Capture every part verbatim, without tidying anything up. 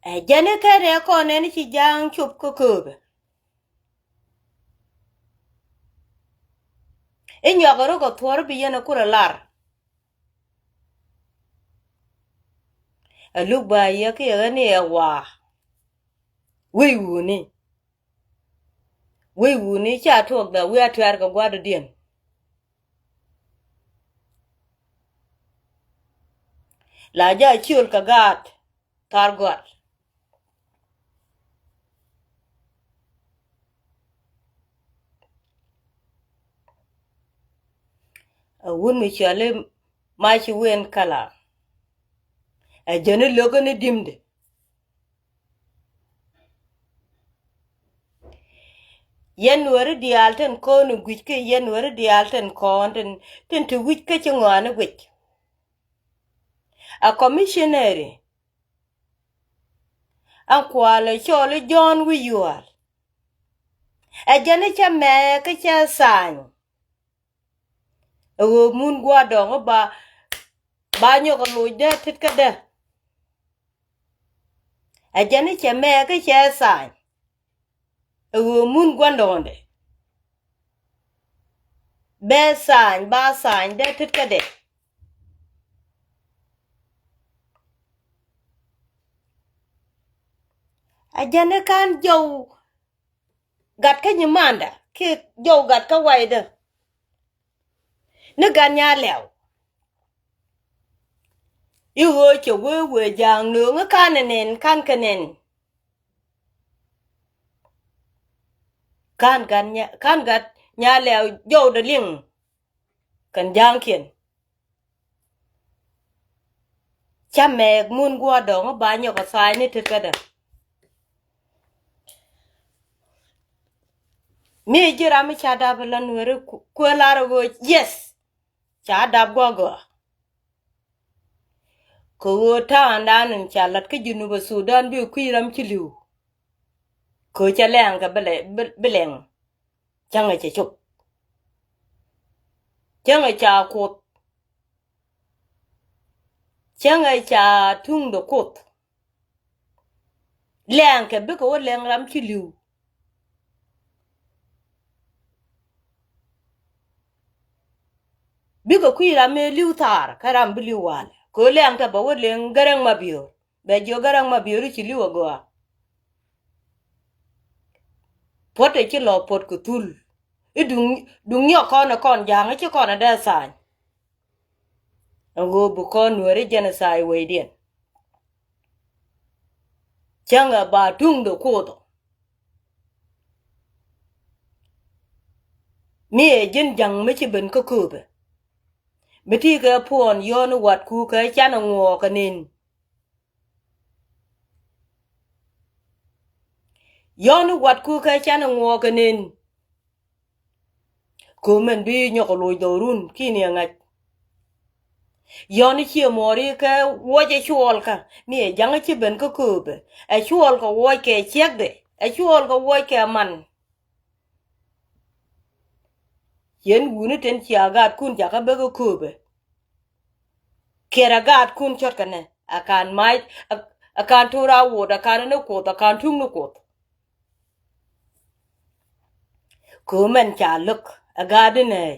Ɛ jɛn i̱ kɛn ɛ kɔn ɛn ci Ja̱a̱ŋ cop kä kööbɛ. I̱ nyuak ruk ɛ thuɔ̱r bi yɛn ɛ kur ɛ lar. Ɛ luk ba yɛ kiɛ ɣän i̱ ɛ waa. Wec wuni. Wec wuni ca tuɔɔk dhɛ wi̱i̱ a tuɛɛr kɛ gua̱a̱r dɔ̱diɛn. La jɛ a ciöl kɛ gaat thar gɔ̱a̱r. A wut mi cɔali Maci Wen Kala. Ɛ jɛn i̱ lo̱k in i̱ di̱mdɛ. Yɛn weri diaal tin kɔn i̱ gui̱c kä yɛn weri diaal tin kɔn tin, tin ti wi̱c kä ci ŋɔaani guic. A commissionary an kualɛ cɔɔl i̱ Jɔ̱ɔ̱n wi̱i̱ yual. Ɛ jɛn i̱ cɛ mɛɛ kä cɛ tha̱a̱ny. Ɛ ɣöö mun gua̱a̱r dɔ̱ŋ i̱ ba, ba nyɔk ɛ loc dee tet kädɛ. Ɛ jɛn i̱ cɛ mɛɛ kä cɛ tha̱a̱ny. Ɛ ɣöö mun gua̱ndɔɔŋdɛ bɛ tha̱a̱ny, ba tha̱a̱ny dee tet kädɛ. Ɛ jɛn i̱ ka̱n jɔw gat kä nyimandä kiɛ jɔw gat kä waydä. Ni gat Nyalɛw i̱ ɣöö cɛ wee wee Ja̱a̱ŋ nööŋ i̱ ka̱n ɛ nɛn, ka̱n kɛ nɛn. Ka̱n gat Nya-, ka̱n gat Nyalɛw jɔwdɛ liŋ kɛn Ja̱a̱ŋkiɛn. Ca mɛɛk mun gua̱a̱r dɔ̱ŋ i̱ ba nyɔk ɛ tha̱a̱ny ni tet kädɛ. Mi ji̱ ram mi ca dap i̱ la Nueeri ku-, kuëë lar i̱ ɣöö, yes, ca dap gua̱a̱r gɔaa. Kɛ ɣöö ta̱a̱ŋdan in ca la̱t kä Junub Sudan bi kui̱ ram ci li̱w. Kɛ ɣöö cɛ lɛŋ kɛ bi lɛ-, bi, bi lɛŋ. Cäŋɛ cɛ cop. Cäŋɛ ca Kuoth. Cäŋɛ ca tuŋdɛ Kuoth. Lɛŋkɛ bikɛ wä lɛŋ ram ci li̱w. Bikɛ kui̱ ram mëë li̱w thaar kä ram bi li̱w walɛ. Kɛ wä lɛŋ tɛ bɛ wä lɛŋ Gäräŋ Mabiöör. Bɛ jiök Gäräŋ Mabiöör i̱ ci li̱w agɔaa. Puɔ̱t ɛ ci lɔ puɔ̱t kɛ thul. I̱ duŋ, duŋ nyɔk kɔn ɛ kɔn Ja̱a̱ŋ i̱ ci kɔn ɛ dee tha̱a̱ny. Ɛn ɣöö bi kɔn Nueeri genocide wecdiɛn. Cäŋɛ ba tuŋdɛ Kuoth ɔ. Mi ɛ ji̱n Ja̱ŋ mi ci ben kä kööbɛ. Mi ti kɛ puɔn yɔ̱ɔ̱n i̱ watku kɛ canɛ ŋuɔɔk kɛ nen. Yɔ̱ɔ̱n i̱ watku kɛ canɛ ŋuɔɔk kɛ nen. Köömɛn bi nyɔk loc dhɔrun kini ɛ ŋa̱c. Yɔ̱ɔ̱n i̱ ciɛ muɔɔri kɛ wuɔc ɛ cuɔɔlkä mi ɛ Ja̱ŋ i̱ ci ben kä kööbɛ. Ɛ cuɔɔlkɛ wuɔc kɛ ciɛkdɛ. Ɛ cuɔɔlkɛ wuɔc kɛ man. Yɛn wuni ten cia gaatkun ca kä bek ɛ kööbɛ. Kiɛrɛ gaatkun cɔt kɛnɛ a kan mac, a, a kan tor a wot, a kan ni Kuoth, a kan tuŋ ni Kuoth. Kɛ mɛn ca lo̱k a gaat di nɛy.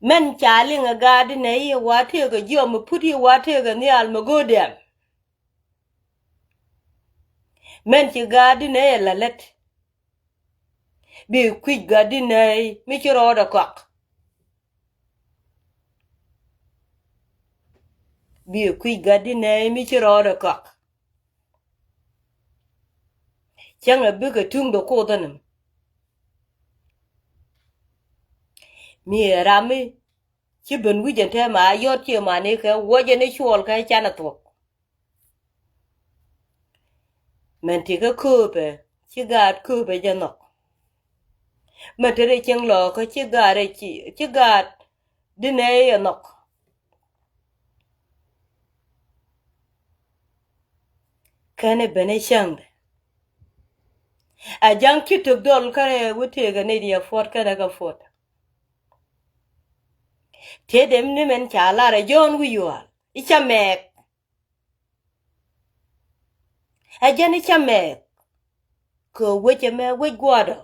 Mɛn ca liŋ a gaat di nɛy i̱ wa tëëk a jiɔam mi put i̱ wa tëëk a nhial mi go̱o̱dɛm. Mɛn ci gaat di nɛy a la lät. Bi kui̱c gat di nɛy mi ci rɔɔdɛ kɔak. Bi kui̱c gat di nɛy mi ci rɔɔdɛ kɔak. Cäŋɛ bikɛ tuŋdɛ Kuoth ɛn ɛm. Mi ɛ ram mi ci ben wi̱c ɛn tɛmɛ a yɔt ciɛ mani kɛ wuɔc ɛn i̱ cuɔl kɛ canɛ thuɔ̱k. Mɛn ti kä kööpɛ ci gaat kööpɛ jɛ nhɔk. Mɛn ti ri cieŋ lɔɔkä ci gaat ri ci, ci gaat di nɛy ɛ nhɔk. Kɛn ɛ ben ɛ cäŋdɛ. A ja̱ŋ ci tök dhɔl kärɛ wä tëëkɛ nɛy diɛ puɔt kɛnɛ kɛ puɔt. Tëë dem ni mɛn ca lar ɛ Jɔ̱ɔ̱n wi̱i̱ yual i̱ ca mɛɛk. Ɛ jɛn i̱ cä mɛɛk kɛ wec ɛmɛ wec gua̱a̱dɔ.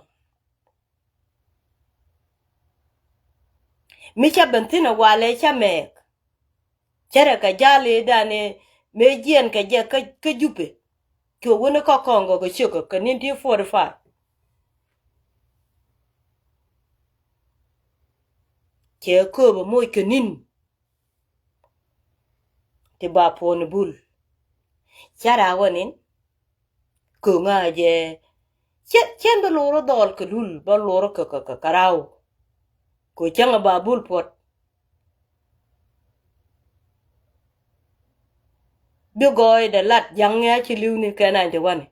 Mi cä ben thi̱n ɛ walɛ cä mɛɛk. Cärɛ kɛ jal i̱ danɛ mëë jiɛn kɛ jɛ kä, kä Jupɛ. Cuɛ wuni kä Kɔŋgɔ kɛ ciökä kɛ nineteen forty-five. Cɛ kööbä moc kɛ ni̱n. Ti ba puɔ̱ni bul. Cärɛ a wä ni̱n. Köŋä jɛ cien, cien bä lorä dhɔl kɛ lul bä lorä kɛ, kɛ, kɛ, kɛ raw. Kɛ cäŋ a ba bul puɔt. Bi gɔɔydɛ lat ja̱ŋ ŋɛ̈ ci li̱wni kɛ ninety one.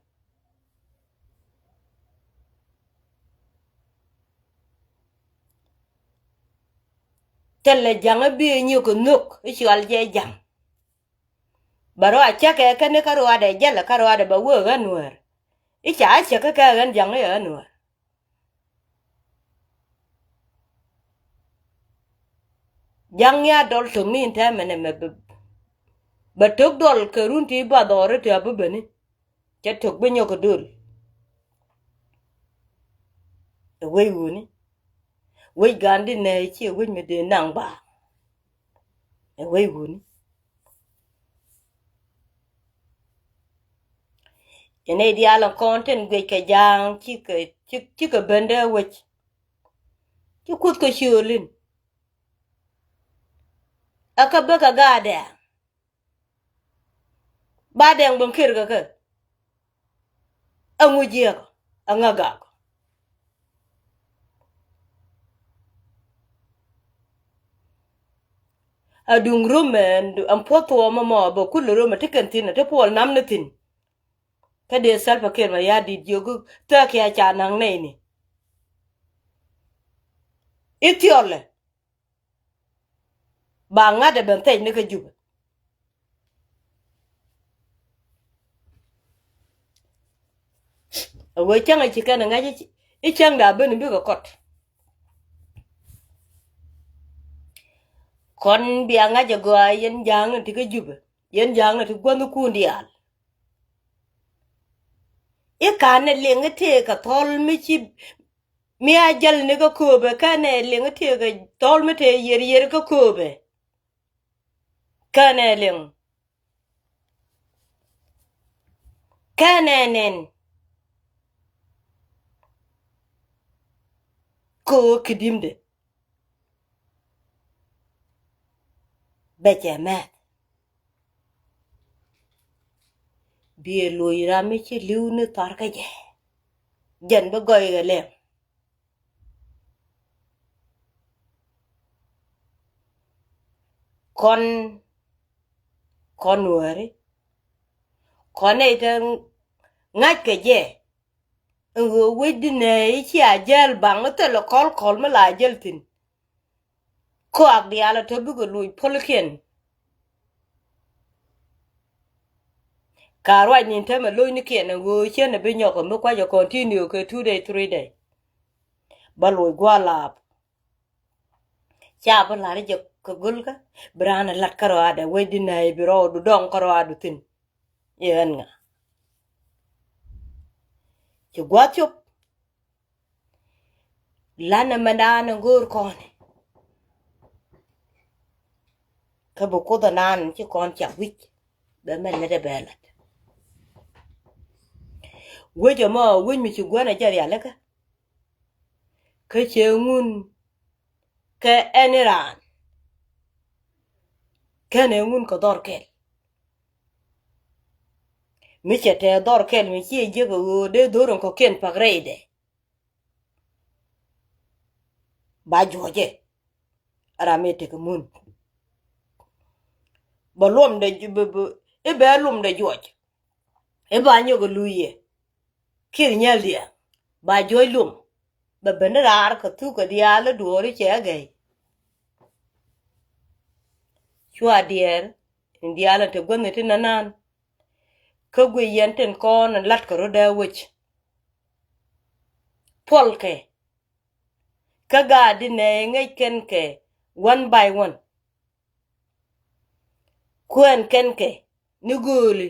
Thilɛ ja̱ŋ i̱ bi inyök i̱ nhök i̱ cual jɛ ja̱ŋ. Bɛ rɔ a cäkɛ kɛn i̱ kä ruaadɛ jälɛ kä ruaadɛ bɛ wee ɣän nuäär. I̱ ca a cäkä kɛ ɣän ja̱ŋ i̱ ɣän nuäär. Ja̱ŋ nia dɔl tok ni in tɛmɛ nɛ mɛ bɛ, bɛ tok dɔl kɛ run ti ba dhɔri ti a bi beni. Cɛ tok bi nyɔk kɛ dol. Ɛ wec wuni. Wec gandi nɛ ci ɛ wec mi dee naŋ ba. Ɛ wec wuni. Inɛ diaal in kɔn tin guic kɛ ja̱a̱ŋ cikɛ, ci, cikɛ bendɛ wec. Ci kuth kɛ ciöl in. Ɛ kä bek kɛ gaatdɛ. Ba dɛŋ ben ker kɛ kɛ. Ɛŋu jiɛk ɛŋa gak. Aduŋ romɛ ɛn puɔth thuɔɔmä mɔ bɛ kulɛ romɛ ti kɛn thi̱n ɛ ti puɔl nam ni thi̱n. Kä dee Salva Kiir mɛ ya di̱t jiök thäk ya ca naŋ nɛy ni. I̱ thiɔlɛ. Ba ŋa̱t ɛ ben thɛc ni kä Jupɛ. Ɛ wee cäŋ ɛ ci kɛn ɛ ŋa̱c i̱ cäŋ da ben i̱ bikɛ kɔt. Kɔn bia ŋa̱c ɛ gɔaa yɛn ja̱a̱ŋ ni ti kä Jupɛ yɛn ja̱a̱ŋ ni ti gua̱thnikun diaal. I̱ ka̱n ɛ liŋ i̱ tëëk kɛ thɔl mi ci mi a jäl ni kä kööbɛ kɛn ɛ liŋ i̱ tëëk kɛ thɔl mi tëë yiër yiër kä kööbɛ. Kɛn ɛ liŋ kɛn ɛ nɛn. Köö ki̱di̱mdɛ. Bɛ cɛ mɛth. Biɛ loc ram mi ci li̱w ni thar kä jɛ. Jɛn bi gɔy kɛ lɛm. Kɔn kɔn wääri kɔn nɛy te ŋa̱c kɛ jɛ. Ɛn ɣöö wecdi nɛ i̱ cia jäl baŋ i̱ thilɛ kɔl kɔl mi la jäl thi̱n. Kɔak diaal ɛ tɔ bikɛ loc puɔlikiɛn. Ka ruac ni tɛmɛ lo̱cnikiɛn ɛ ɣöö cien ɛ bi nyɔk ɛ mi kuac ɛ continue kɛ two day three day. Bä loc gua̱a̱ laap. Ca bi la̱r jɛ kɛ gölkä bi raan ɛ la̱t kärɔaadɛ wecdi nɛ i̱ bi rɔɔdu dɔŋ kärɔaadu thi̱n. I̱ ɣän ŋa ci gua̱a̱th cop. Lanɛ mɛndan ɛ go̱o̱r kɔn. Kä bi kuoth ɛ naan ci kɔn cak wi̱c bɛ mɛn lät ɛ bɛ la̱t. Wec ɛmɔ wec mi ci gua̱n ɛ jɛ rialikä. Kä cɛ ŋun kɛ ɛn iran. Kɛn ɛ ŋun kɛ dhɔr kɛl. Mi cɛ tɛ dhɔr kɛl mi ciɛ jiäk ɛ ɣöö dee dho̱r in kɔ̱kiɛn pak rɛydɛ. Ba juɔcɛ ram mi tek mun. Bɛ luɔmdɛ i̱ bɛ luɔmdɛ juɔc. I̱ ba nyɔk ɛ luy yɛ. Kiɛ nyɛl diɛ ba juɔc lum bɛ ben raar kɛ thuk kɛ diaal i̱ duɔɔri cɛ gɛy. Cua diɛɛr in diaal in te guänh in ti nanan. Kä guiy yɛn tin kɔn in lat kɛ rot dee wec. Puɔlkɛ kä gaat di nɛ ŋäc kɛn kɛ one by one. Kuɛn kɛn kɛ ni gööli.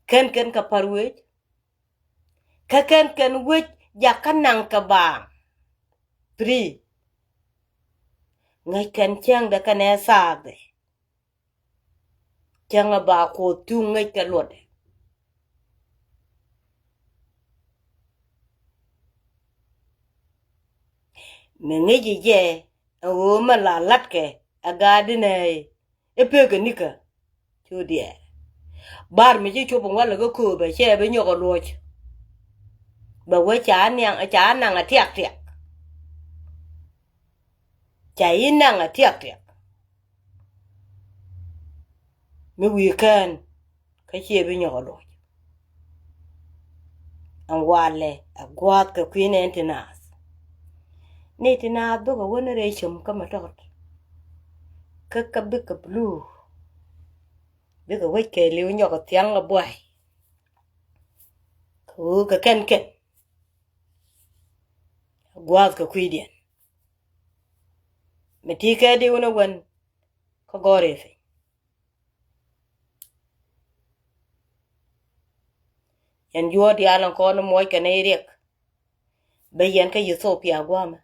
Kɛn kɛn kɛ pär wec. Kä kɛn kɛn wec jakä naŋ kɛ baaŋ. Free. Ŋäc kɛn cäŋdɛ kɛnɛ thaakdɛ. Cäŋ a ba Kuoth tuŋ ŋäc kɛ luɔtdɛ. Mi ŋäc jɛ ɛ ɣöö mɛ la la̱tkɛ ɛ gaat inɛ i̱ pek ɛ nikä. Cu diɛɛr. Bar mi ci cop in walɛ kä kööbɛ cɛ bi nyɔk ɛ luɔc. Bɛ wee ca naŋ, ca naŋ ɛ tiak tiak. Ca i̱ naŋ ɛ tiak tiak. Mi wi̱i̱ kään kä ciɛ bi nyɔk ɛ luɔc. Ɛn walɛ ɛ gua̱a̱th kɛ kui̱n ɛn ti naath. Ni ti naath bikɛ wä ni rɛy cäm kä mɛ tɔt. Kä kä bikɛ blue. Bikɛ wec kɛɛliw nyɔk ɛ thiaŋ ɛ buay. Kɛ ɣöö kɛ kɛn kɛn. Ɛ gua̱a̱th kɛ kui̱diɛn. Mi ti kɛ diw ni wän kä gɔ̱r i̱ piny. Yɛn juɔ̱ɔ̱r diaal in kɔn muɔc kɛ nɛy riɛk. Bɛ yɛn kä Ethiopia gua̱a̱mɛ.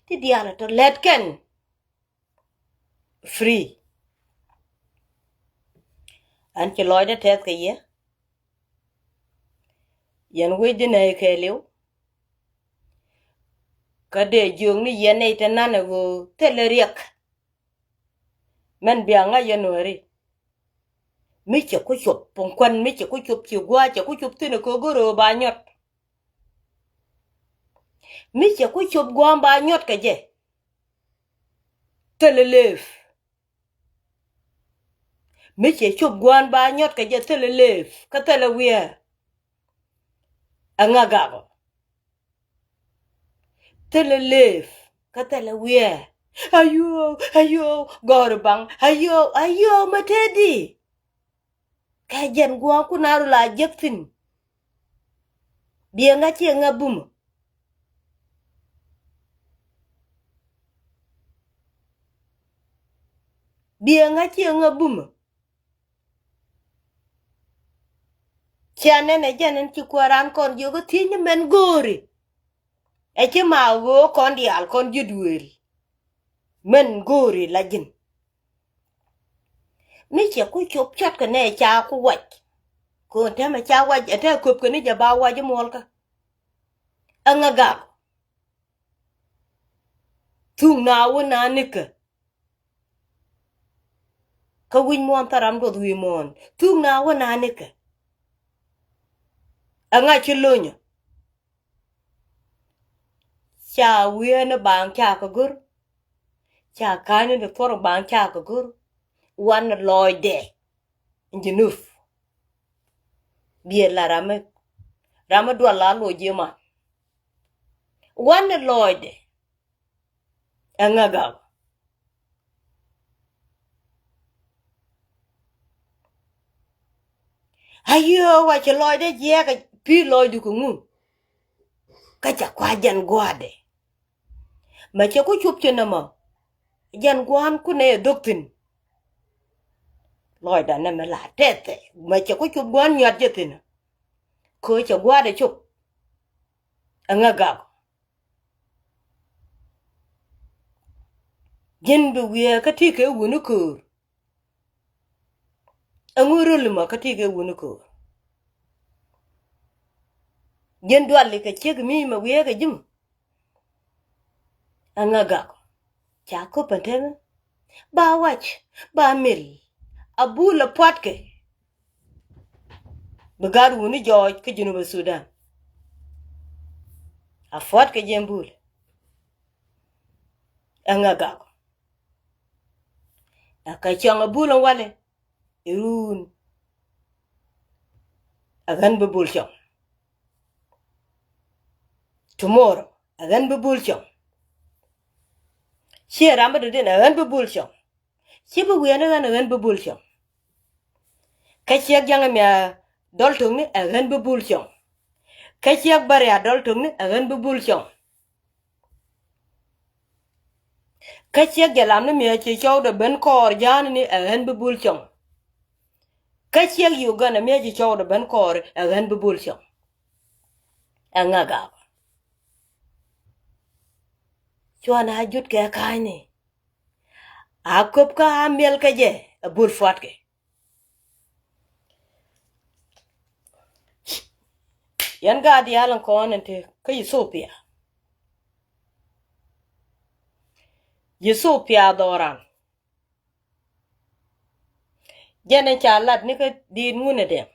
Ti diaal in tɔ lɛt kɛn. Free. An ci lɔcdä tɛth kɛ yɛ. Yɛn wec di nɛy kɛɛliw. Kä dee jiök ni yɛn nɛy te nan ɛ ɣöö thilɛ riɛk. Mɛn bia ŋa̱c yɛ nuääri. Mi cɛ ku cop puŋ kuän, mi cɛ ku cop ci gua̱a̱, cɛ ku cop thi̱n ɛ köök go̱r ɣöö ba nyɔt. Mi cɛ ku cop gua̱a̱ ba nyɔt kɛ jɛ. Thilɛ leef. Mi cɛ cop gua̱a̱n ba nyɔt kɛ jɛ thilɛ leef kä thilɛ wiɛɛr. Ɛŋa gakɔ. Thilɛ leef kä thilɛ wiɛɛr. Ayoo, ayoo, gɔ̱r baŋ. Ayoo, ayoo, mɛ tëëdi. Kɛ jɛn gua̱a̱ŋ kun a ru la jek thi̱n. Biɛ ŋa̱ ciɛ ŋa̱ bumä. Biɛ ŋa̱ ciɛ ŋa̱ bumä. Cia nɛn ɛ jɛn ɛn ci kuääran kɔn jiök ɛ thiec ni mɛn go̱o̱ri. Ɛ ci ma ɣöö kɔn diaal kɔn ji̱ dueeri. Mɛn go̱o̱ri la ji̱n. Mi cɛ ku cop cɔt kɛ nɛ ca ku wac. Kɛ ɣöö tɛmɛ ca wac ɛ tɛ köp kɛ ni jɛ ba wac imuɔlkä. Ɛŋa gak. Thuŋ na wä na nikä. Kä wi̱c muɔ̱ɔ̱n thäram duɔth wi̱i̱ muɔ̱ɔ̱n. Thuŋ na wä na nikä. Ɛŋa ci lonyä. Ca wiee ni baaŋ ca kɛ go̱r. Ca ka̱ny ni thuɔr baaŋ ca kɛ go̱r. Wan ni lɔɔcdɛ. Ji̱ nup. Biɛ la ram mi, ram mi dual la loc ji̱ man. Wan ni lɔɔcdɛ. Ɛŋa gak. Ayoo, wa ci lɔcdɛ jiɛɛk pi lɔcdu kɛ ŋu. Kä ca kua jɛn gua̱a̱dɛ. Mɛ cɛ ku cup ci nɛmɔ. Jɛn gua̱a̱n kunɛ ɛ dhok thi̱n. Lɔcda nɛmɛ la tɛthɛ mɛ cɛ ku cup gua̱a̱n nyuat jɛ thi̱n. Kö cɛ gua̱a̱dɛ cop. Ɛŋa gak. Ji̱n bi wiee kä ti kɛ wuni köör. Ɛŋu röl mɔ kä ti kɛ wuni köör. Ji̱n duali kɛ ciek mi mɛ wiee kɛ ji̱ mɔ. Ɛŋa gak. Ca köp ɛn temɛ. Ba wac, ba mil. A bul a puatkɛ. Bi gat wuni jɔɔc kä Junub Sudan. A puatkɛ jɛ bul. Ɛŋa gak. Ɛ kɛ cɔŋ a bul ɛn walɛ. Irun. Ɛ ɣän bi bul cɔŋ. Tomorrow. Ɛ ɣän bi bul cɔŋ. Ciɛ ram bi dɔ̱diɛn ɛ ɣän bi bul cɔŋ. Ci bi wiɛɛni ɣän ɛ ɣän bi bul cɔŋ. Kä ciɛk jaŋ mi a dɔl tökni ɛ ɣän bi bul cɔŋ. Kä ciɛk bäri a dɔl tökni ɛ ɣän bi bul cɔŋ. Kä ciɛk jɛ lam ni mi a ci cɔwdɛ ben kɔɔr ja̱a̱ni ni ɛ ɣän bi bul cɔŋ. Kä ciek Uganda mi a ji̱ cɔwdɛ ben kɔɔri ɛ ɣän bi bul cɔŋ. Ɛ ŋa gak? Cuan a jut kɛ ka̱a̱cni. A köp kä a miɛl kä jɛ ɛ bul fuatkɛ. Yɛn gaat diaal in kɔn in te kä Ethiopia. Ethiopia dhɔran. Jɛn in ca lat ni kä diit ŋunɛ dɛm.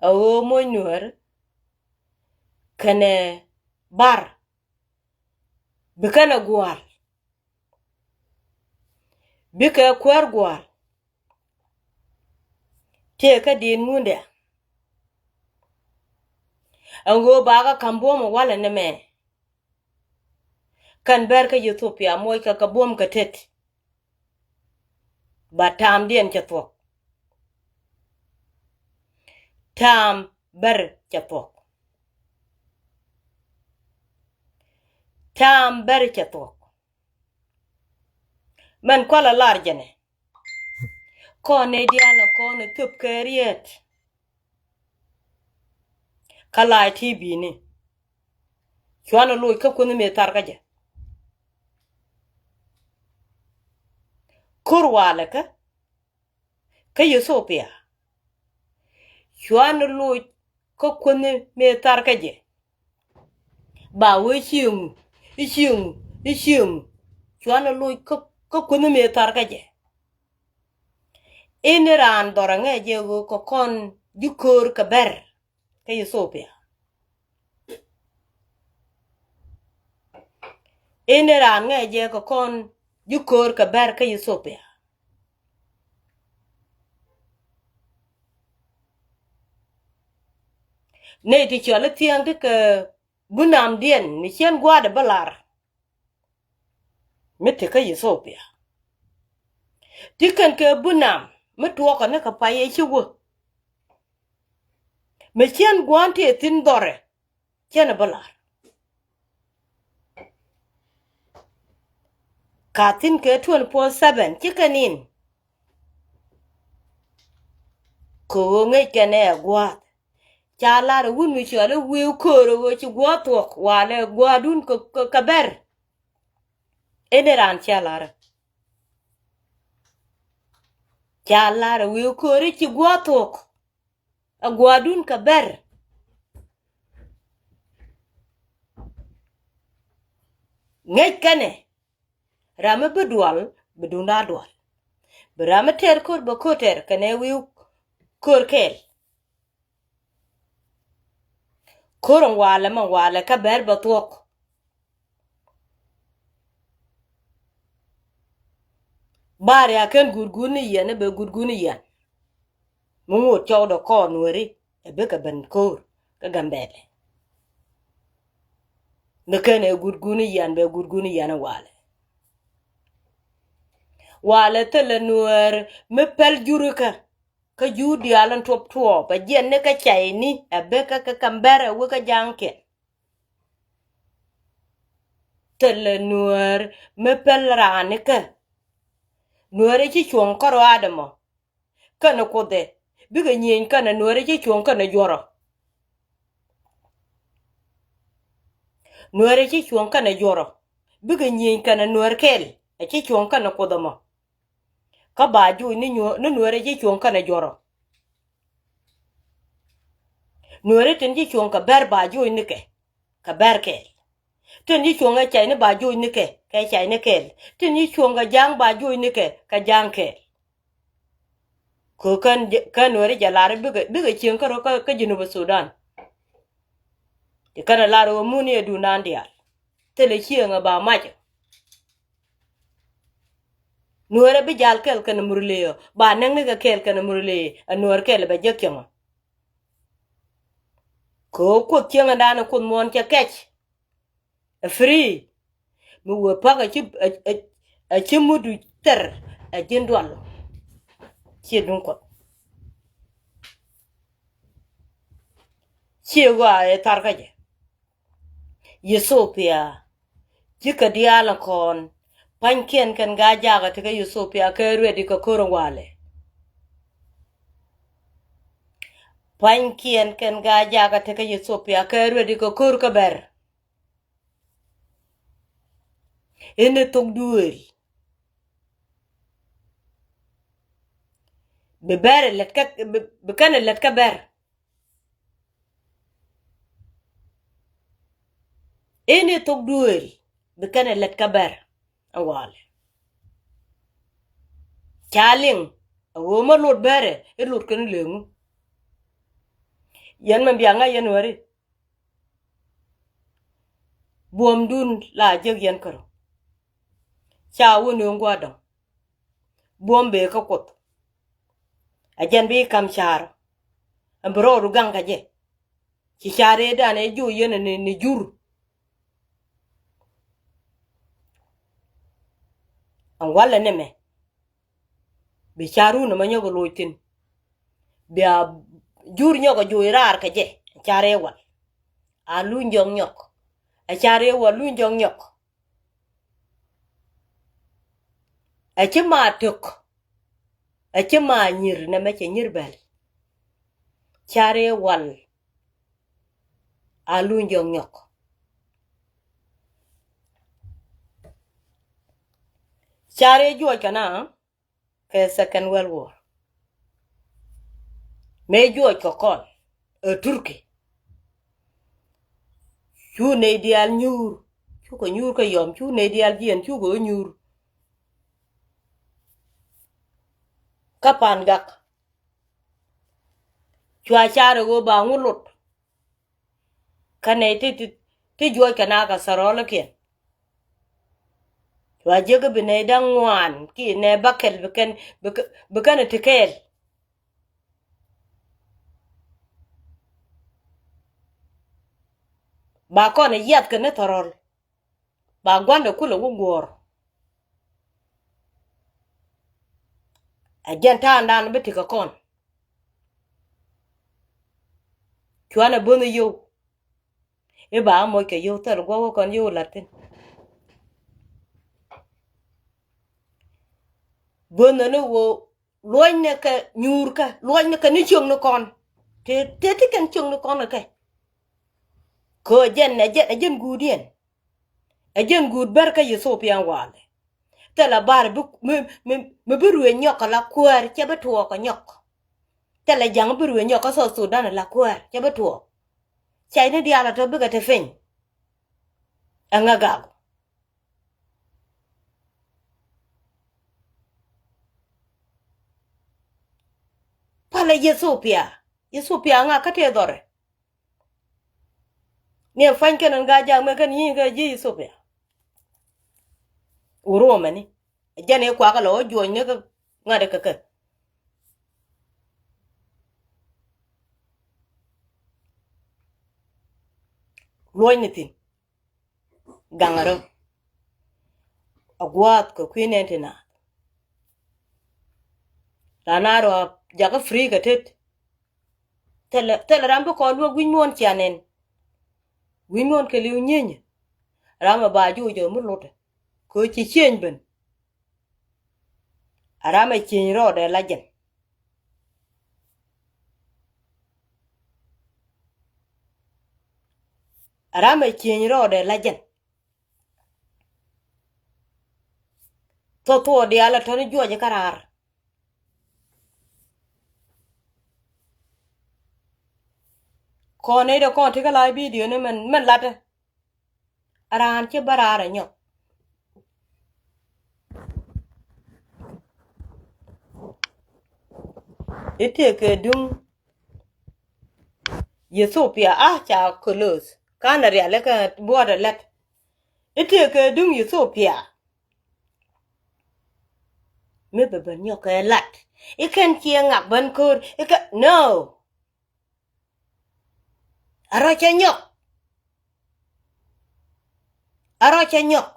A ɣöö moc nuäär kɛnɛ bar. Bi kɛnɛ gua̱a̱l. Bikɛ kuäär gua̱a̱l. Tëë kä diit ŋundɛ. Ɛn ɣöö bakä ka̱m buɔ̱m ɛ walɛ ni mɛ. Kɛn bɛr kä Ethiopia moc kɛ kɛ buɔ̱m kɛ tet. Ba taamdiɛn cɛ thuɔ̱k. Taam bɛr cɛ thuɔ̱k. Taam bɛr cɛ thuɔ̱k. Mɛn kualɛ lar jɛnɛ. Kɔn ni diaal ni kɔn ni thöp kɛ riet. Kä la̱a̱c ti bi̱i̱ni. Cuanɛ loc kä kuänh mëë thar kä jɛ. Ko̱r walɛ kä. Kä Ethiopia. Cuanɛ loc kä kuänh mëë thar kä jɛ. Ba wee cieŋu, i̱ cieŋu, i̱ cieŋu. Cuanɛ loc kä, kä kuänh mëë thar kä jɛ. Ini raan dhɔrɛ ŋɛ jɛ ɣöö kɛ kɔn ji̱ köör kɛ bɛr kä Ethiopia. Ini raan ŋɛ jɛ kɛ kɔn ji̱ köör kɛ bɛr kä Ethiopia. Nɛy ti cɔl i̱ thiäŋ ti kɛ bunamdiɛn mi cien gua̱a̱dɛ bä lar. Mi ti kä Ethiopia. Ti kɛn kɛ bunam mi tuɔɔkɛ ni kɛ pay ɛ ci wä. Mi cien gua̱a̱n ti ɛ thi̱n dhɔrɛ. Cien ɛ bä lar. Ka thi̱n kɛ twenty four seven ci kɛn in. Kɛ ɣöö ŋäc kɛn ɛ gua̱a̱th. Ca lar ɛ wun mi cɔal i̱ wi̱i̱ köör ɛ ɣöö ci gua̱a̱th thuɔ̱k walɛ gua̱a̱dun kɛ, kɛ, kɛ bɛr. Ini raan ca lar. Ca lar ɛ wi̱i̱ köör i̱ ci gua̱a̱th thuɔ̱k. A gua̱a̱dun kɛ bɛr. Ŋäc kɛnɛ. Ram mi bi dual, bi duŋda dual. Bi ram mi tɛr ko̱r, bi ko̱r tɛr, kɛnɛ wi̱i̱ ko̱r kɛɛl. Ko̱r in walɛ, mi walɛ kä bɛr bɛ thuɔ̱k. Bar ya kɛn gutgut ni yɛn, bɛ gutgut ni yɛn. Mi ŋot cɔwdɛ kɔn weri, ɛ bikɛ ben ko̱r kä Gambɛlɛ. Mi kɛn ɛ gutgut ni yɛn, bɛ gutgut ni yɛn walɛ. Walɛ thilɛ nuäär mi pɛl jurikä. Kä jur diaal in tuɔp tuɔɔp, ɛ jiɛn ni kä cayni, ɛ bikɛ kä Gambɛlɛ, ɛ wek kä ja̱a̱ŋkiɛn. Thilɛ nuäär mi pɛl raanikä. Nuäär i̱ ci cuɔ̱ŋ kä ruaadɛ mɔ. Kɛnɛ kuothɛ. Bikɛ nyieny kɛnɛ nuäär i̱ ci cuɔ̱ŋ kɛnɛ juɔrɔ. Nuäär i̱ ci cuɔ̱ŋ kɛnɛ juɔrɔ. Bikɛ nyieny kɛnɛ nuäär kɛl. Ɛ ci cuɔ̱ŋ kɛnɛ kuothɛ mɔ. Kä ba juuc ni nyuɔ-, ni nuäär i̱ ci cuɔ̱ŋ kɛnɛ juɔrɔ. Nuäär i̱ tin ci cuɔ̱ŋ kɛ bɛr ba juuc ni kɛ, kɛ bɛr kɛl. Tin ci cuɔ̱ŋ ɛ cayni ba juuc ni kɛ, kɛ cayni kɛl. Tin ci cuɔ̱ŋ kɛ ja̱a̱ŋ ba juuc ni kɛ, kɛ ja̱a̱ŋ kɛl. Kɛ kɛn, kɛn nuäär i̱ jɛ lar i̱ bikɛ, bikɛ cieŋ kärɔ kä, kä Junub Sudan. Ti kɛn ɛ lar ɣöö mun i̱ ɛ duundan diaal. Thilɛ cieŋ ɛ ba mac ɛ. Nuäärɛ bi jal kɛl kɛnɛ Murlee ɔ, ba nɛŋ ni kɛ kɛl kɛnɛ Murlee, ɛ nuäär kɛl bɛ jek cieŋ ɔ. Kɛ ɣöö kuoth cieŋ ɛn daanɛ kuoth muɔ̱ɔ̱n cɛ kɛc. Ɛ free. Mi wee pa̱k ɛ ci, ɛ, ɛ, ɛ ci mudu thɛr ɛ ji̱n dual. Ciɛ duŋ kuɔth. Ciɛ ɣɔaa ɛ thar kä jɛ. Ethiopia. Cikɛ diaal in kɔn. Pa̱nykiɛn kɛn Gaa-jaak ɛ tekɛ Ethiopia kɛ ready kɛ ko̱r in walɛ. Pua̱nykiɛn kɛn Gaa-jaak a tekɛ Yithopia kɛ ruet i̱ kɛ ko̱r kä Bär. Inɛ thok duëël. Bi Bär ɛ lät kä, bi, bi kɛn ɛ lät kä Bär. Inɛ thok duëël bi kɛn ɛ lät kä Bär. Ɛ walɛ. Ca liŋ a ɣöö mä lot Bärɛ i̱ lot kɛn leŋu. Yɛn mɛ bia ŋa̱c yɛn wäri. Buɔ̱mdun la jek yɛn kärɔ. Ca wä nööŋ gua̱dɔ̱ŋ. Buɔ̱m bee kä Kuoth. A jɛn bi kam ca̱r. Ɛn bi rɔɔdu gaŋ kä jɛ. Ci ca̱r ëëdan ɛ joc yɛn ni, ni jur. Ɛn walɛ ni mɛ. Bi ca̱run ɛmɛ nyɔk ɛ loc thi̱n. Bia jur nyɔk ɛ joc raar kɛ jɛ. Ca̱r ëë wal. A luny jɔk nyɔk. Ɛ ca̱r ëë wal luny jɔk nyɔk. Ɛ ci ma tök. Ɛ ci ma nyir nɛmɛ cɛ nyir bɛl. Ca̱r ëë wal. A luny jɔk nyɔk. Ca̱r ëë juɔc kɛ na kɛ Second World War. Mëë juɔc kɛ kɔn ɛ Turkey. Cu nɛy diaal nyuur. Cukɛ nyuur kä yɔm, cu nɛy diaal jiɛn cukɛ ɣä nyuur. Kä Pan Gak. Cua ca̱r ɛ ɣöö ba ŋu lot. Kä nɛy ti, ti, ti juɔc kɛ na kɛ thɔrɔlikiɛn. Cua jiäk bi nɛy da̱ŋ ŋuan ki nɛ bäkɛl bi kɛn, bi kɛ, bi kɛn ti kɛɛl. Ba kɔn ɛ yiath kɛ ni thɔrɔl. Ba gua̱ndɛ kulɛ wä guɔ̱ɔ̱r. Ɛ jɛn ta̱a̱ŋdan bi tekɛ kɔn. Cuanɛ bo̱nh i̱ yio̱w. I̱ ba moc kɛ yio̱w thil gua̱wä kɔn yio̱w la̱t thi̱n. Bo̱nh ni wä luɔ̱cnɛ kɛ nyuurkä, luɔ̱cnɛ kɛ ni ciökni kɔn. Te, te ti kɛn ciökni kɔn kɛ. Kɛ jɛn, ɛ jɛn, ɛ jɛn guut yɛn. Ɛ jɛn guut Bär kä Ethiopia walɛ. Thilɛ bar bi, mi, mi, mi bi ruëë nyɔk kɛ la kuäär, cɛ bi tuɔɔk kɛ nyɔk. Thilɛ ja̱ŋ bi ruëë nyɔk kä South Sudan la kuäär, cɛ bi tuɔɔk. Cayni diaal a tɔ bikɛ te piny. Ɛŋa gak. Palɛ Ethiopia. Ethiopia ŋa kä tëë dhɔrɛ. Ni ɛ pua̱ny kɛn ɛn Gaa-jaak mëë kɛn nyieny kɛ ji̱ Ethiopia. Wur wä mɛni. Ɛ jɛn ëë kuakä lɛ wä juɔ̱ɔ̱cni kä ŋa̱t ɛ kɛ kɛ. Luɔ̱cni thi̱n. Gaŋ rɔ. A gua̱a̱th kɛ kui̱ nɛn ti naath. Raan a rɔ jakä free kɛ tet. Thilɛ, thilɛ ram bi kɔn luäk wi̱c muɔ̱ɔ̱n cia nɛn. Wi̱c muɔ̱ɔ̱n kɛ li̱w nyieny. Ram ɛ ba juuc ɛ mi lotɛ. Kɛ ci cieny ben. A ram ɛ cieny rɔɔdɛ la jɛn. A ram ɛ cieny rɔɔdɛ la jɛn. Thok thuɔɔk diaal a tɔ̱ni juɔc kä raar. Kɔn nɛy dee kɔn ti kä la bidio ni mɛn, mɛn latdä. A raan ci bä raar a nyɔk. I̱ tëëkɛ duŋ Ethiopia a ca close. Ka̱n a rialikä buɔt a lät. I̱ tëëkɛ duŋ Ethiopia. Mi bɛ ben nyɔk kɛ lat. I̱ kɛn ciɛ ŋak ben ko̱r. I̱ kɛ, no. A rɔ cɛ nyɔk. A rɔ cɛ nyɔk.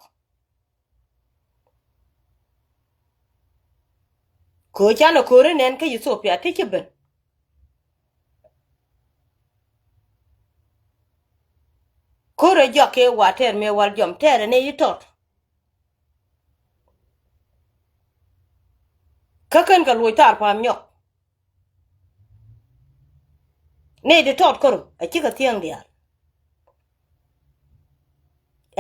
Ko̱ canɛ ko̱r inɛn kä Ethiopia ti ci ben. Ko̱r ɛ jɔak kɛ wa tɛɛr mëë wal jɔm tɛɛr ɛ nɛ yi tɔt. Kä kɛn kɛ luɔc thar pa̱a̱m nyɔk. Ni ti tɔt kärɔ a cikɛ thiäŋ diaal.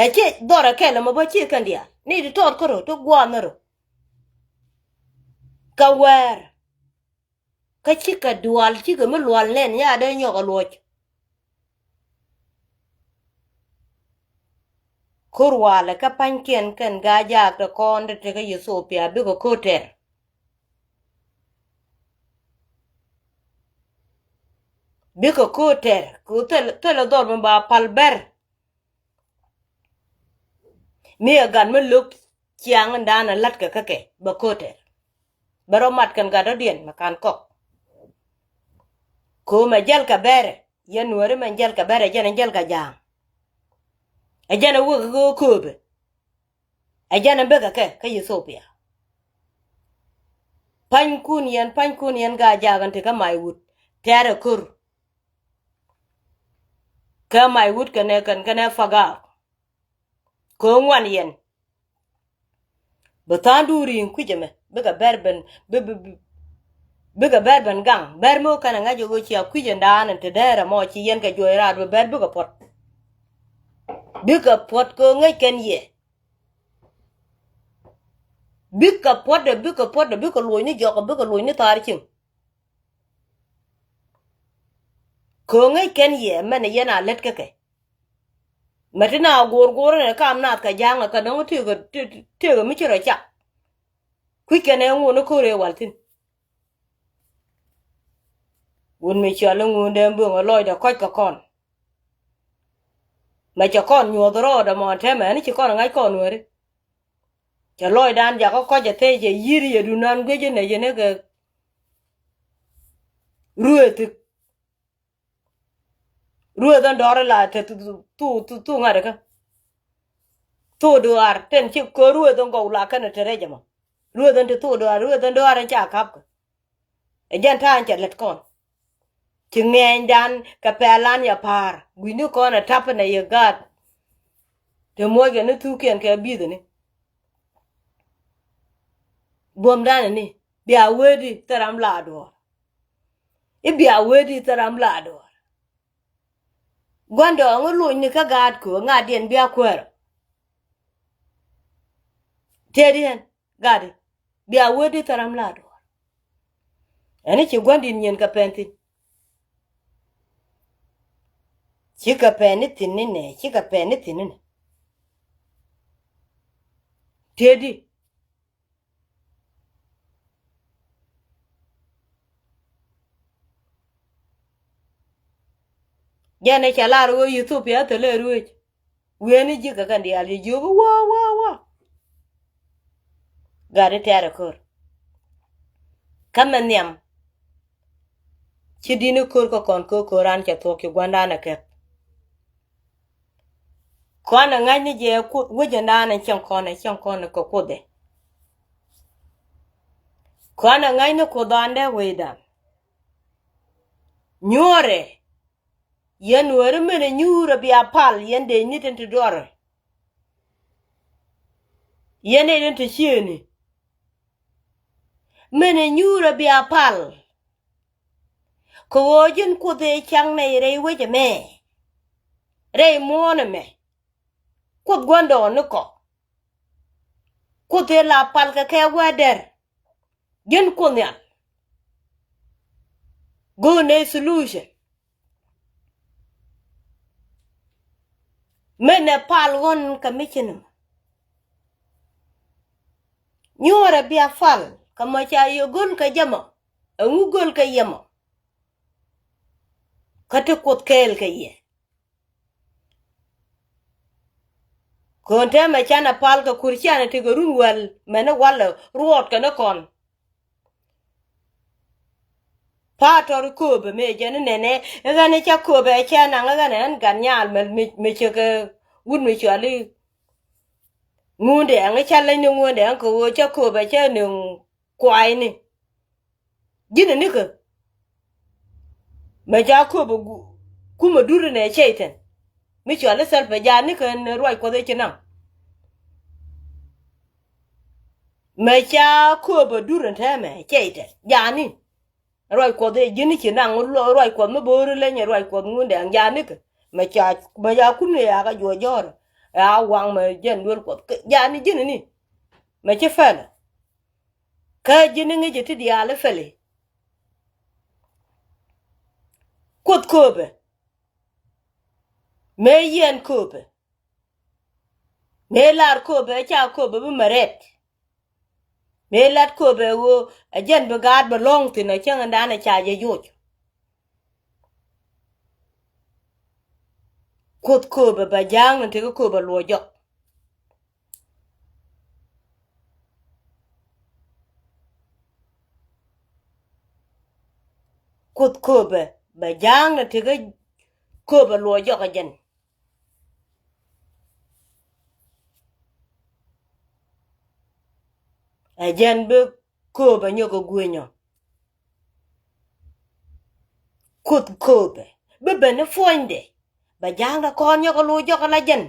Ɛ ci dhɔrɛ kɛl ɛmɔ bä ci kɛn diaal ni ti tɔt kärɔ ti gua̱a̱n ni rɔ. Kɛ wɛɛr kä cikɛ dual cikɛ mi lual nɛn nya dee nyɔk a luɔc. Kur walɛ kä pa̱nykiɛn kɛn gaa jaak te kɔn te tekɛ Ethiopia bikɛ ko̱tɛr. Bikɛ ko̱tɛr kɛ thil, thil dhɔr mi ba pal bɛr. Mi ɛ gat mi lo̱k ciaŋ in da̱a̱n ɛ la̱t kɛ kä kɛ bɛ ko̱tɛr. Bɛ rɔ mat kɛn gat dɔ̱diɛn mɛ kan kɔk. Ko̱o̱m ɛ jäl kɛ bɛrɛ yɛn nuääri mɛ jäl kɛ bɛrɛ jɛn ɛ jäl kɛ ja̱a̱ŋ. Ɛ jɛn ɛ wek kɛ ko̱o̱pɛ. Ɛ jɛn ɛ bekɛ kɛ kä Ethiopia. Pa̱nykun yɛn, pa̱nykun yɛn gaa jaak in ti kä may wut tɛɛrɛ ko̱r. Kɛ may wut kɛnɛ kɛn kɛnɛ pagak. Kɛ ŋuan yɛn. Bi tha̱a̱ŋ duuri in kui̱c ɛmɛ bikɛ bɛr ben bi bi bi bikɛ bɛr ben gaŋ bɛr mi wä kɛn ɛ ŋa̱c ɛ ɣöö cia kui̱c ɛn daanɛ ti dɛɛrɛ mɔ ci yɛn kɛ juɔc raat bi bɛr bikɛ puɔt. Bikɛ puɔt kɛ ɣöö ŋäc kɛn yɛ. Bikɛ puɔtdɛ bikɛ puɔtdɛ bikɛ luɔcni jɔkɛ bikɛ luɔcni thaar cieŋ. Kɛ ɣöö ŋäc kɛn yɛ mɛn yɛn a lät kä kɛ. Mɛ ti na go̱o̱r go̱o̱r ɛn ɛ kam naath kɛ ja̱a̱ŋ ɛ kɛ dɔ̱ŋ tëëkɛ tëëkɛ mi ci rɔ cak. Kui̱c kɛn ɛ ŋun ɛ ko̱r ëë wal thi̱n. Wun mi cɔal i̱ ŋun dee mböŋ ɛ lɔcdɛ kɔc kɛ kɔn. Mɛ cɛ kɔn nyuɔth rɔɔdɛ mɔ tɛmɛ ɛn ci kɔn ɛ ŋa̱c kɔn weri. Cɛ lɔcdan jakä kɔc ɛ thec ɛ yi̱r yɛ dunan guic inɛ yɛn ikɛ. Ruëë thi̱k. Ruëë thɔn dɔɔr ila te thu thu thu ŋa̱t ikä. Thok duaar ten ci kɛ ruëë thɔn gɔw la kɛn te rɛc ɛmɔ. Ruëë thɔn te thok duaar ruëë thɔn duaar in ca ka̱pkä. Ɛ jɛn ta̱a̱ in cɛ lät kɔn. Ci ŋɛɛnydan kɛ pɛlan yɛ pa̱a̱r gui̱ni kɔn ɛ ta̱pä nɛ yɛ gaat. Te muɔckɛ ni thukiɛn kɛ bi̱i̱thäni. Buɔ̱mdan ni bia wee di thil ram la duɔ̱ɔ̱r. I̱ bia wee di thil ram la duɔ̱ɔ̱r. Gua̱ndɔɔŋ i̱ lony ni kä gaat köö ŋa̱diɛn bia kuäärä. Tëëdi ɛn. Gat i̱ bia wee di thil ram la duɔ̱ɔ̱r. Ɛn i̱ ci gua̱n di̱t nyin kɛ pɛn thi̱n. Cikɛ pɛn i̱ thi̱n ni nɛ cikɛ pɛn i̱ thi̱n ni nɛ. Tëëdi. Jɛn i̱ cɛ lar ɣöö Ethiopia thilɛ ruëëc. Wi̱i̱ni ji̱ kɛ kɛn diaal ji̱ jiök i̱ wä wä wä. Gat i̱ tɛ̈rɛ ko̱r. Kä mɛ nhiam. Ci di̱t ni ko̱r kä kɔn ko̱r ko̱r an cɛ thuɔ̱k ci gua̱ndan ɛ kɛp. Kɔn ɛ ŋa̱cni jɛ kuoth wecdan ɛ cieŋ kɔn ɛ cieŋ kɔn ɛ kɛ kuoth ɛ. Kɔn ɛ ŋa̱cni kuoth an dee wecdan. Nyuɔrɛ. Yɛn weri min ɛ nyuur ɛ bia pal yɛn dee ni tin ti duɔrɛ. Yɛn ɛ tin ti ciëëni. Min ɛ nyuur ɛ bia pal. Kɛ ɣöö ji̱n kuoth ëë cak nɛy rɛy wec ɛmɛ. Rɛy muɔ̱ɔ̱n ɛmɛ. Kuoth gua̱ndɔɔŋ ni kɔ. Kuoth ëë la pal kɛ kɛ wee dɛr. Ji̱n kuoth nhial. Go̱o̱n ëë solution. Mëë nɛ pal ɣɔ̱n kɛ mi ci nɛmɔ. Nyuɔrɛ bia pal kɛ mɔ ca yɛ go̱l kɛ jɛ mɔ. Ɛŋu go̱l kɛ yɛ mɔ. Kä ti kuoth kɛɛl kɛ yɛ. Köön tɛmɛ canɛ pal kɛ kur cianɛ ti kɛ run wäl mɛni walɛ ruɔɔt kɛ ni kɔn. Pa̱a̱ tɔri kööbɛ mëë jɛn ni nɛnɛ ɛ ɣän i̱ cä kööbɛ cɛ naŋ ɛ ɣän ɛn gat nyaal mɛ cɛ kɛ wut mi cuali. Ŋundɛ ɛŋ i̱ cä leny ni ŋundɛ ɛŋ kɛ ɣöö cä kööbɛ cä ni kuayni. Ji̱n ɛ nikä. Mɛ ca kööbɛ kumɛ dur inɛ cɛy tɛn mi cuali thɛl pɛ ja nikä ɛn ruac kuɔth i̱ ci naŋ. Mɛ ca kööbɛ dur in tɛmɛ cɛy tɛn jani. Ruac Kuɔth ëë ji̱n ci naŋ ruac Kuɔth mi bo̱o̱ri leny ruac Kuɔth Ŋundɛŋ janikɛ. Mɛ ca mɛ ca kun ëë yakä juɔc jɔ̱ɔ̱rä. Ɛ a waŋ mɛ jɛn duel Kuɔth jaani ji̱n ni. Mɛ ci pɛlɛ. Kä ji̱n iŋi̱ci ti diaal i̱ pɛli. Kuoth kööbɛ. Mëë yiɛn kööbɛ. Mëë lar kööbɛ ca kööbɛ bi mɛ rɛt. Mëë lat kööbɛ ɣöö ɛ jɛn bi gaat bɛ lɔ̱ŋ thi̱n ɛ cäŋ in da̱a̱n ɛ ca jɛ joc. Kuoth kööbɛ bɛ ja̱a̱ŋ ni tekä kööbɛ luɔc jɔk. Kuoth kööbɛ bɛ ja̱a̱ŋ ni tekä kööbɛ luɔc jɔk ɛ jɛn. Ɛ jɛn bi kööbɛ nyɔk ɛ guenyɔ. Kuoth kööbɛ bi ben ni puɔ̱nydɛ bɛ ja̱a̱ŋ ni kɔn nyɔk ɛ luɔc jɔk ɛ la jɛn.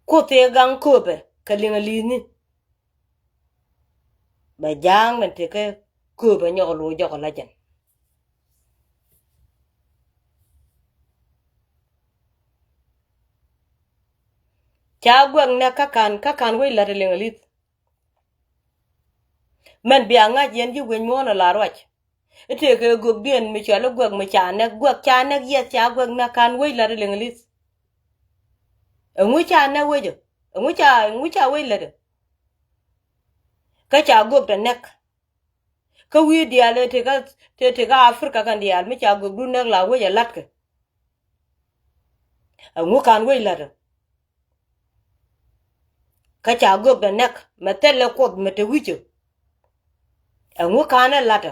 Kuoth ëë gaŋ kööbɛ kɛ liŋ ɛ li̱i̱thni. Bɛ ja̱a̱ŋ ni tekä kööbɛ nyɔk ɛ luɔc jɔk ɛ la jɛn. Ca guɛk nɛk kä ka̱n kä ka̱n wec la̱t ɛ liŋ ɛ li̱th. Mɛn bia ŋa̱c yɛn ji̱ wec muɔ̱ɔ̱n ɛ la ruac. I̱ tëëkɛ gökdiɛn mi cɔal i̱ guɛk mi ca nɛk guɛk ca nɛk yɛth ca guɛk nɛk ka̱n wec la̱t ɛ liŋ ɛ li̱th. Ɛŋu ca nɛk wecä? Ɛŋu ca ɛŋu ca wec lätdä? Kä ca gökdä nɛk. Kä wi̱i̱ diaal ëë tekä tëë tekä Africa kɛn diaal mi ca gökdun nɛk la wec ɛ la̱tkɛ. Ɛŋu ka̱n wec lätdä? Kä ca gökdä nɛk mɛ thilɛ Kuoth mɛ te wi̱cä. Ɛŋu ka̱n ɛ la̱tdä?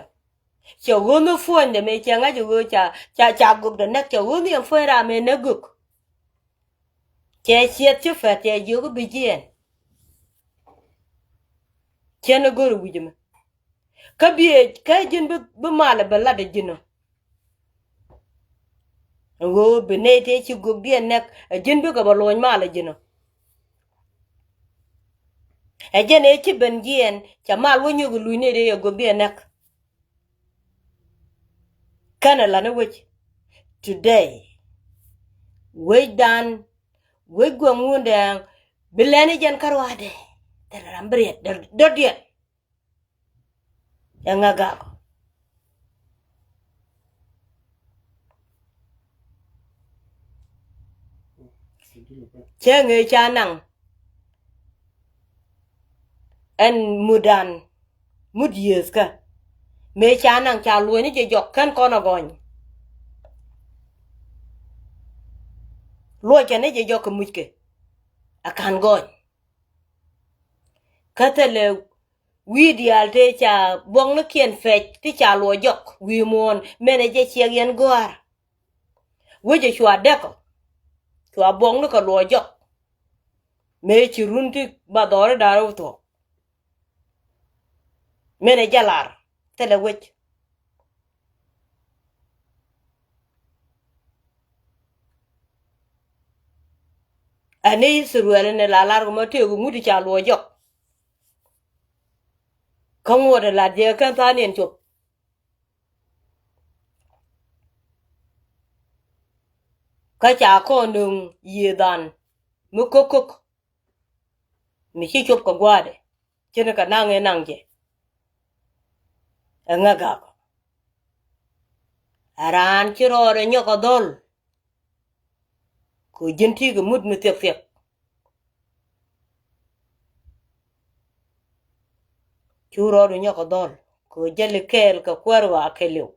Cɛ ɣöö ni puɔ̱nydɛ mëë cɛ ŋa̱c ɛ ɣöö ca ca ca gökdä nɛk cɛ ɣöö ni ɛn puɔ̱ny ram mëë nɛk gök. Cɛ ciɛth ci pɛt cɛ jiök i̱ bi jiɛɛn. Cɛn i̱ go̱r i̱ wi̱c ɛmɛ. Kä biëë kä ji̱n bi bi malɛ bɛ lat ɛ ji̱n ɔ. Ɣöö bi nɛy tëë ci gökdiɛn nɛk ɛ ji̱n bikɛ bɛ lo̱ny malɛ ji̱n ɔ. Ɛ jɛn ëë ci ben jiɛɛn ca mal wä nyök i̱ luc nɛy tëë cɛ gökdiɛn nɛk. Kɛnɛ la̱t ni wec today. Wecdan wec guɛŋ wundɛɛŋ bi lɛn i̱ jɛn kä ruaadɛ. Thilɛ ram bi riɛt dɔ̱diɛn. Ɛŋa gak. Cäŋ ëë ca naŋ ɛn mutdan mut yieethkä. Mëë ca naŋ ca luɔ̱ny ni jɛ jɔk kän kɔn ɛ gɔny. Luɔckɛ ni jɛ jɔk kɛ muckɛ. A ka̱n gɔny. Kä thilɛ wi̱i̱ diaal tëë ca buɔ̱knikiɛn pɛc ti ca luɔc jɔk wi̱i̱ muɔ̱ɔ̱n menɛ jɛ ciɛk yɛn gɔ̱a̱r. Wecɛ cua däk ɔ cua buɔ̱kni kɛ luɔc jɔk. Mëë ci run ti ba dhɔri da̱r wä thuɔ̱k. Menɛ jɛ lar thilɛ wec. Ɛn i̱ Ithɛrɛl ɛn ɛ la lar kɛ mɔ tëëk ŋut i̱ ca luɔc jɔk. Kä ŋuɔ̱t ɛ lat jɛ kɛn tha̱a̱ŋ niɛn cop. Kä ca kɔn nöŋ yiëëdan mi ko̱k ko̱k. Mi ci cop kɛ gua̱a̱dɛ ce̱tnikɛ naŋ ëë naŋ jɛ. Ɛ ŋäk gak ɔ. Ɛ raan ci rɔɔdɛ nyɔk ɛ dhɔl. Kɛ ji̱n ti̱i̱ kɛ mut mi thiɛk thiɛk. Cu rɔɔdu nyɔk kɛ dhɔl kɛ jäli kɛɛl kɛ kuäär wa kɛɛliw.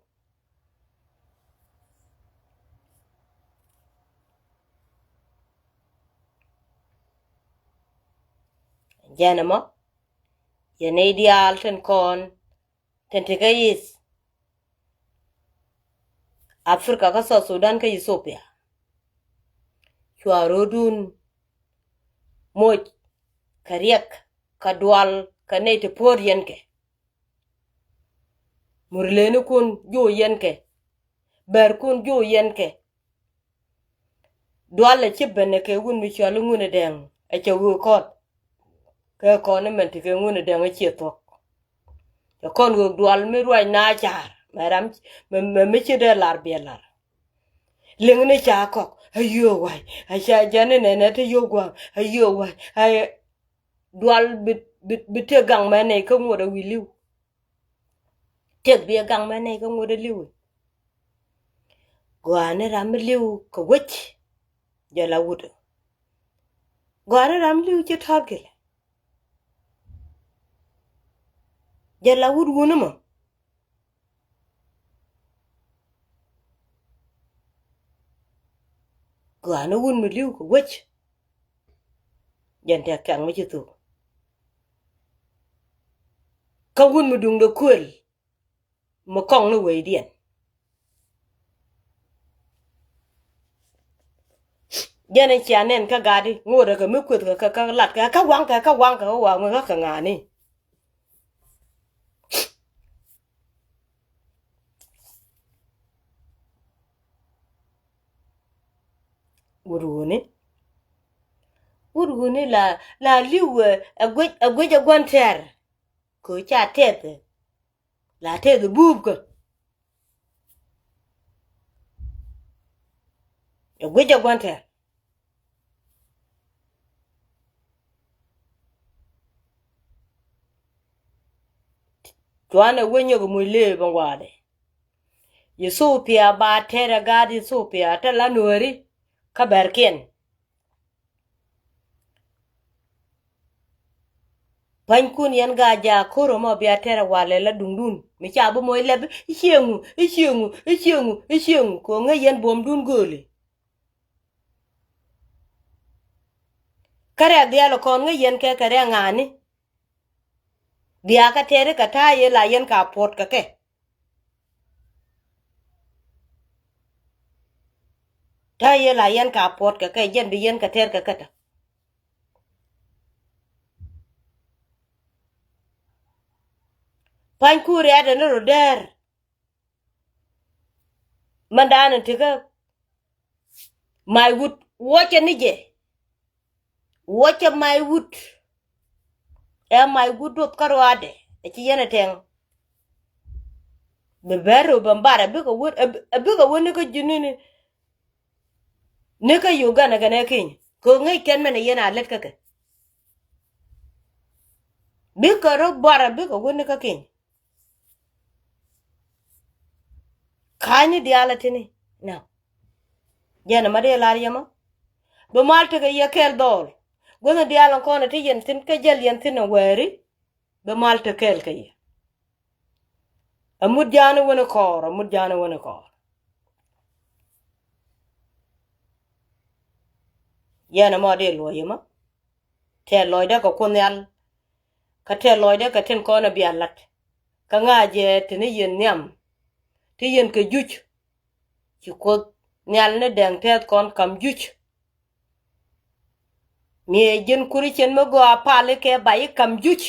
Jɛn ɛmɔ yɛn nɛy diaal tin kɔn tin ti kä East Africa kä South Sudan kä Ethiopia. Cua ro̱o̱dun moc kɛ riɛk kɛ dual kɛ nɛy ti puɔ̱ɔ̱r yɛn kɛ. Murlenikun jo̱o̱ yɛn kɛ. Bärkun jo̱o̱ yɛn kɛ. Dual ɛ ci ben ɛ kɛ wun mi cɔal i̱ Ŋun ɛ Dɛŋ ɛ cɛ ɣöö kɔn. Kɛ kɔn imɛn ti kɛ ŋun idɛŋ icie thuɔ̱k. Cɛ kɔn ɣöök dual mi ruac na ca̱a̱r mɛ ram mɛ mi ci dee lar biɛ lar. Liŋ ni ca kɔk a yio̱o̱k wa̱c a ca jɛn inɛnɛ ti yio̱o̱k gua̱a̱k a yio̱o̱k wa̱c a dual bi bi bi tëk gaŋ mɛ nɛy kä ŋuɔ̱t a wi̱i̱ li̱w. Tëk biɛ gaŋ mɛ nɛy kä ŋuɔ̱t a li̱w. Gɔaa ni ram mi li̱w kɛ wec. Jɛ la wut. Gɔaa ni ram li̱w ci tɔ̱r gilɛ. Jɛ la wut wuni mɔ. Gɔaa ni wut mi li̱w kɛ wec. Jɛn tɛk kɛŋ mi ci thuk. Kä wut mi duŋdɛ kuël mi kɔŋ ni wecdiɛn. Jɛn in cia nɛn kä gatdi ŋo̱o̱dɛ kɛ mi kueth kɛ kä lat kɛ kä waŋ kɛ kä waŋ kɛ kä waŋ mi kä kɛ ŋa̱a̱ni. Wut wuni. Wut wuni la la li̱w ɛ guic ɛ guic ɛ gua̱n tɛr. Kɛ ca tɛth. La tɛth buupkä. Ɛ guic ɛ gua̱n tɛr. Cuanɛ wä nyɔk muc lëë bä ŋuaadɛ. Yithopia ba tɛrɛ gaat Yithopia te la nuääri kä bɛrkiɛn. Panykun yɛn gaa ja koro mɔ bia tɛrɛ walɛ la duŋdun mi ca bi moc lɛp. Icieŋu icieŋu icieŋu icieŋu ko ŋäc yɛn buɔmdun gööli. Kä rɛk diaal kɔn ŋäc yɛn kɛ kɛ rɛk ŋa̱a̱ni. Bia kɛ tɛri kɛ ta̱a̱ yɛ la yɛn ka puɔt kɛ kɛ. Ta̱a̱ yɛ la yɛn ka puɔt kɛ kɛ jɛn bi yɛn kɛ tɛr kɛ kɛ tɔ. Pany ku riat ɛn rɔ dɛr. Mɛn da̱a̱n in tikä. May wut wuɔcɛ ni jɛ. Wuɔcɛ may wut. Ɛ may wut duɔth kä ruaadɛ ɛ ci yɛn ɛ tɛŋ. Bɛ bɛr rɛw bɛ mbar ɛ bikɛ wut ɛ bikɛ wut ni kä ji̱n ni. Ni kä Uganda kɛnɛ Kenya kɛ ŋäc kɛn mɛn ɛ yɛn a lät kä kɛ. Bikɛ rɔ bar ɛ bikɛ wut ni kä Kenya. Ka̱ny ni diaal a tini na. Jɛn ma dee lar yɛ ma. Bi mal tekɛ yɛ kɛɛl dhɔɔl. Guäth ni diaal in kɔn a ti yɛn thi̱n kä jäl yɛn thi̱n a wääri. Bi mal te kɛɛl kä yɛ. A mut ja̱a̱n wä ni kɔɔr a mut ja̱a̱n wä ni kɔɔr. Yɛn a ma dee luɔ̱c yɛ ma. Tɛɛr lɔcdä kɛ Kuoth Nhial. Kä tɛɛr lɔcdä kɛ tin kɔn a bia la̱t. Kä ŋa̱cɛ te ni yɛn nhiam. Ti yɛn kɛ juc. Ci Kuoth Nhial ni dɛŋ tɛth kɔn kam juc. Miɛ ji̱n kuri cɛn mi gɔaa pali kɛ ba i̱ kam juc.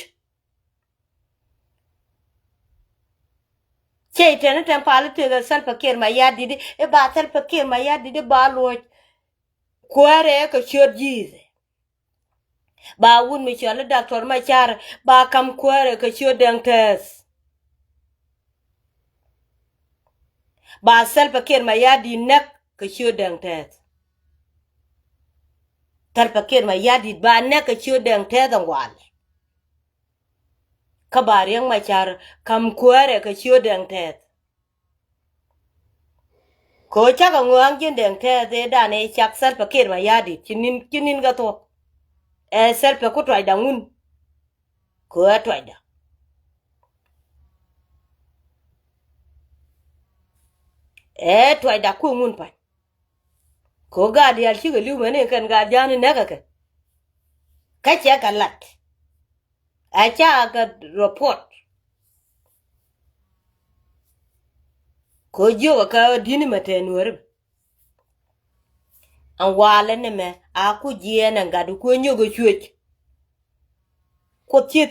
Cɛ itɛn itɛn pali tekɛ Salva Kiir Mayardit i̱ ba Salva Kiir Mayardit i̱ ba luɔc. Kuäärɛ kɛ ciöt ji̱th. Ba wut mi cɔal i̱ Doctor Machar ba kam kuäärɛ kɛ ciöt dɛŋ tɛth. Ba Salva Kiir Mayardit näk kɛ ciöt dɛŋ tɛth. Salva Kiir Mayardit ba näk kɛ ciöt dɛŋ tɛth ɛn walɛ. Kä ba Riek Machar kam kuäärɛ kɛ ciöt dɛŋ tɛth. Kɛ ɣöö cakɛ ŋɔa̱a̱ŋ ji̱n dɛŋ tɛth ëë dan ëë cak Salva Kiir Mayardit ci ni̱n ci ni̱n kɛ thuɔ̱k. Ɛ Salva ku tuacda ŋun. Kɛ ɣöö ɛ tuacda. Ɛ tuacda ku ŋun pa̱ny. Kɛ ɣöö gaat diaal cikɛ li̱w mɛni kɛn gaat ja̱a̱ni näk kɛ kɛ. Kä cɛ kɛ lat. A ca kɛ report. Kɛ ɣöö jiök ɛ kɛ ɣöö di̱t ni mɛ tɛɛ nuääri. Ɛn walɛ ni mɛ a ku jiɛɛn ɛn gat ku ɛ nyök ɛ cuec. Kuoth ciɛ